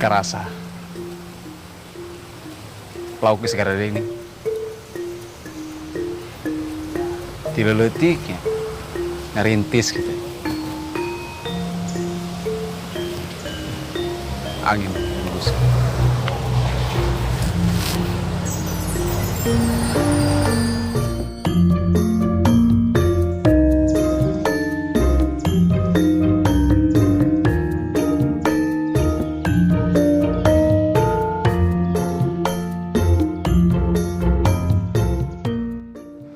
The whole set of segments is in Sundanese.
Karasa. Lauk geus gara ini. Ti leutik nya. Ngarintis gitu. Angin hembus.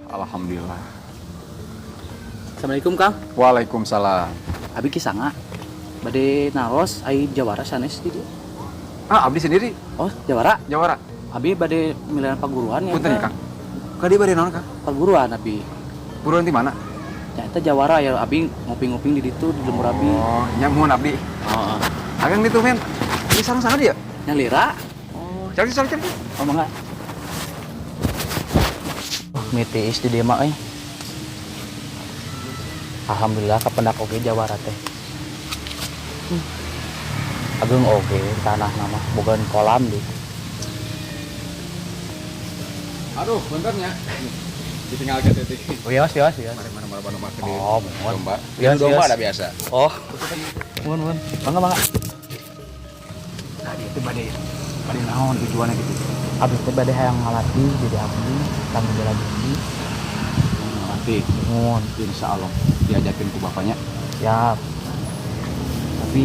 Alhamdulillah. Assalamualaikum, Kang. Waalaikumsalam. Abi Ki Sanga. Bade naros ai jawara sanes di dieu. Ah, abdi sendiri. Oh, jawara. Jawara. Abi bade milihan paguruan ya. Punten ya, Kang. Ka dieu bade naon, Kang? Paguruan abi. Buruan di mana? Nyata jawara ya abi nguping-nguping di ditu di lembur abi. Oh, nya muhun abdi. Oh, Akang ditu men. Di sareng-sareng dia? Nyalira. Oh, cari cari cari. Oh, mangga. Oh, mitiis di dieu mah euy. Alhamdulillah kapendak oge jawara teh. Ageung oge tanah nama bogaan kolam di. Aduh, bentar nya. Ditinggalkan teh. Oh iya, wios, wios. Mari mana mana mana Oh, mohon. Domba. Wios, Domba wios. ada biasa. Oh. Mohon, mohon. Mangga, mangga. Tadi itu bade bade naon tujuannya gitu. Abdi teh bade hayang ngalatih jadi abdi tanggung bela diri. Nanti Mohon. Insya Allah diajakin ke bapaknya. Siap. Tapi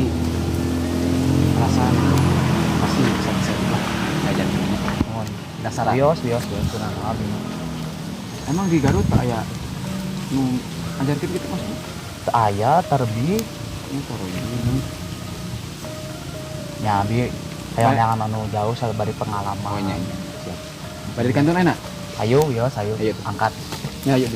perasaan pasti bisa bisa juga diajakin. Mohon. Dasar. Wios, wios, wios. Tenang abdi. Emang di Garut tak aya nu ajarkeun gitu maksudnya? Teu aya tarbi. Ini toroy. Nya abi hayang neangan anu jauh sabari pengalaman. Oh nya, nya. Siap. Bade di kantor enak? Ayo, wios, ayo. Ayo. Angkat. Ya, ayo.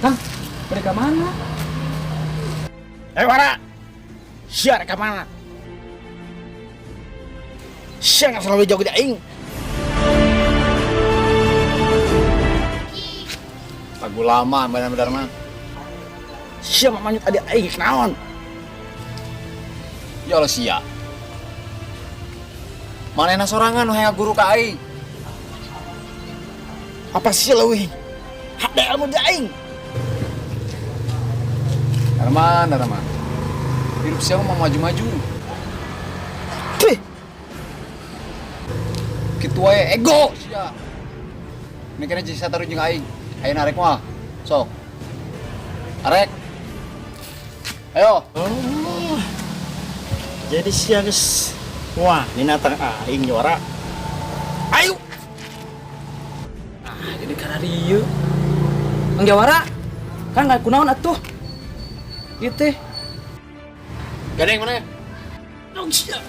Kang, mereka mana? Wara. Sia rek ka mana? Sia nggak selalu jauh aing. Lagu lama benar-benar mah. Sia mah manyut adik aing naon? Ya Allah sia. Manehna sorangan nu hayang guru ka aing. Apa sia leuwih? Hade ilmu di aing. Darman, Darman. Hidup sia mau maju-maju. Tih. Kitu wae ego sia. Ini kena jadi sataru jeung aing. Ayo narek mah. Sok. Arek. Ayo. Oh. Jadi sia geus wah, ini natang aing nyora. Ayo. Ah, jadi karena dieu. Kang Jawara. Kang nggak kunaon atuh. Ieu teh. Gandeng mana? Dong sia.